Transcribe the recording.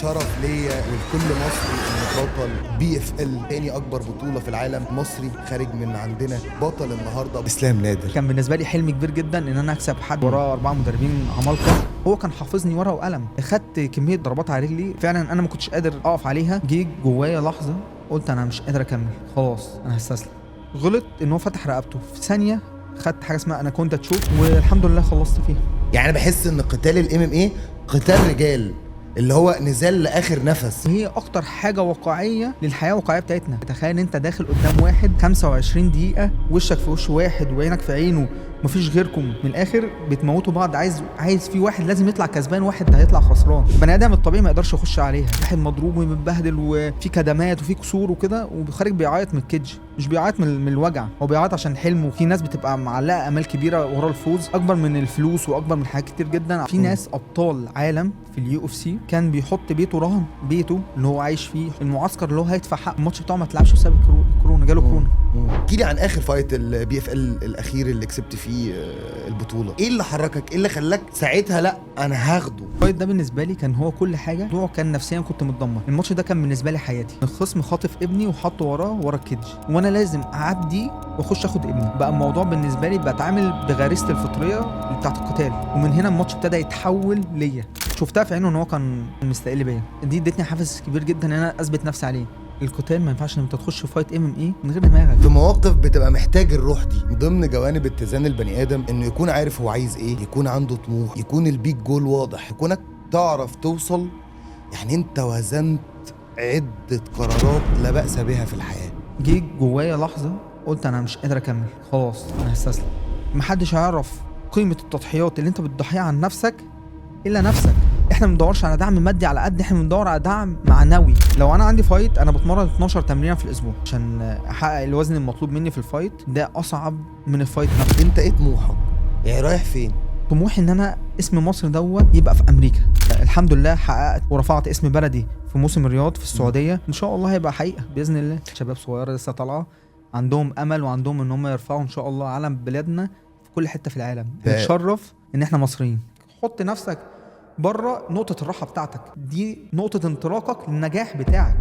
شرف ليا ولكل مصري ان بطل PFL، تاني اكبر بطوله في العالم، مصري خارج من عندنا بطل النهارده، اسلام نادر. كان بالنسبة لي حلم كبير جدا ان انا اكسب حد وراه 4 مدربين عمالقة. هو كان حافظني ورقة وقلم. خدت كمية ضربات على رجلي فعلا انا ما كنتش قادر اقف عليها. جه جوايا لحظة قلت انا مش قادر اكمل، خلاص انا هستسلم. غلط ان هو فتح رقبته في ثانية، خدت حاجة اسمها anaconda choke والحمد لله خلصت فيها. يعني انا بحس ان قتال ال MMA قتال رجال، اللي هو نزال لاخر نفس. هي اكتر حاجة واقعية للحياة الواقعية بتاعتنا. تخيل ان انت داخل قدام واحد 25 دقيقة، وشك في وش واحد وعينك في عينه، مفيش غيركم، من الاخر بتموتوا بعض. عايز في واحد لازم يطلع كسبان، واحد هيطلع خسران. البني ادم الطبيعي ما يقدرش يخش عليها. واحد مضروب ومتبهدل وفي كدمات وفي كسور وكده، وخارج بيعيط من ال cage، مش بيعيط من الوجع، هو بيعيط عشان حلمه. في ناس بتبقى معلقه امال كبيرة ورا الفوز، اكبر من الفلوس واكبر من حاجات كتير جدا. في ناس ابطال عالم في ال UFC كان بيحط بيته رهن، بيته اللي هو عايش فيه، المعسكر اللي هو هيدفع حق الماتش بتاعه ما اتلعبش بسبب الكورونا، جاله كورونا. احكي لي عن اخر fight ال PFL الاخير اللي كسبت فيه البطوله. ايه اللي حركك؟ ايه اللي خلاك ساعتها لا انا هاخده؟ ال fight ده بالنسبة لي كان هو كل حاجة. الموضوع كان نفسيا كنت متدمر. الماتش ده كان بالنسبة لي حياتي. الخصم خاطف ابني وحطه وراه ورا ال cage، وانا لازم اعدي واخش اخد ابني. بقى الموضوع بالنسبة لي بتعامل بغريزتي الفطرية بتاعت القتال، ومن هنا الماتش ابتدى يتحول ليا. شفتها في عينه ان هو كان مستقل بيا. دي ادتني حافز كبير جدا ان انا اثبت نفسي عليه. القتال ما ينفعش ان انت تخش fight MMA من غير دماغك. في مواقف بتبقى محتاج الروح دي. من ضمن جوانب اتزان البني ادم انه يكون عارف هو عايز ايه، يكون عنده طموح، يكون ال big goal واضح، يكونك تعرف توصل. يعني انت وزنت عدة قرارات لا بأس بها في الحياة. جه جوايا لحظة قلت انا مش قادر اكمل، خلاص انا هستسلم. محدش هيعرف قيمة التضحيات اللي انت بتضحيها عن نفسك الا نفسك. احنا ما بندورش على دعم مادي على قد احنا بندور على دعم معنوي. لو انا عندي fight انا بتمرن 12 تمرينه في الاسبوع عشان احقق الوزن المطلوب مني في ال fight. ده اصعب من ال fight نفسه. انت ايه طموحك؟ يعني رايح فين؟ طموحي ان انا اسم مصر دوت يبقى في امريكا. الحمد لله حققت ورفعت اسم بلدي في موسم الرياض في السعودية. ان شاء الله هيبقى حقيقة باذن الله. شباب صغيرة لسه طالعه عندهم امل وعندهم ان هم يرفعوا ان شاء الله علم بلادنا في كل حتة في العالم. نتشرف ان احنا مصريين. حط نفسك بره نقطة الراحة بتاعتك، دي نقطة انطلاقك للنجاح بتاعك.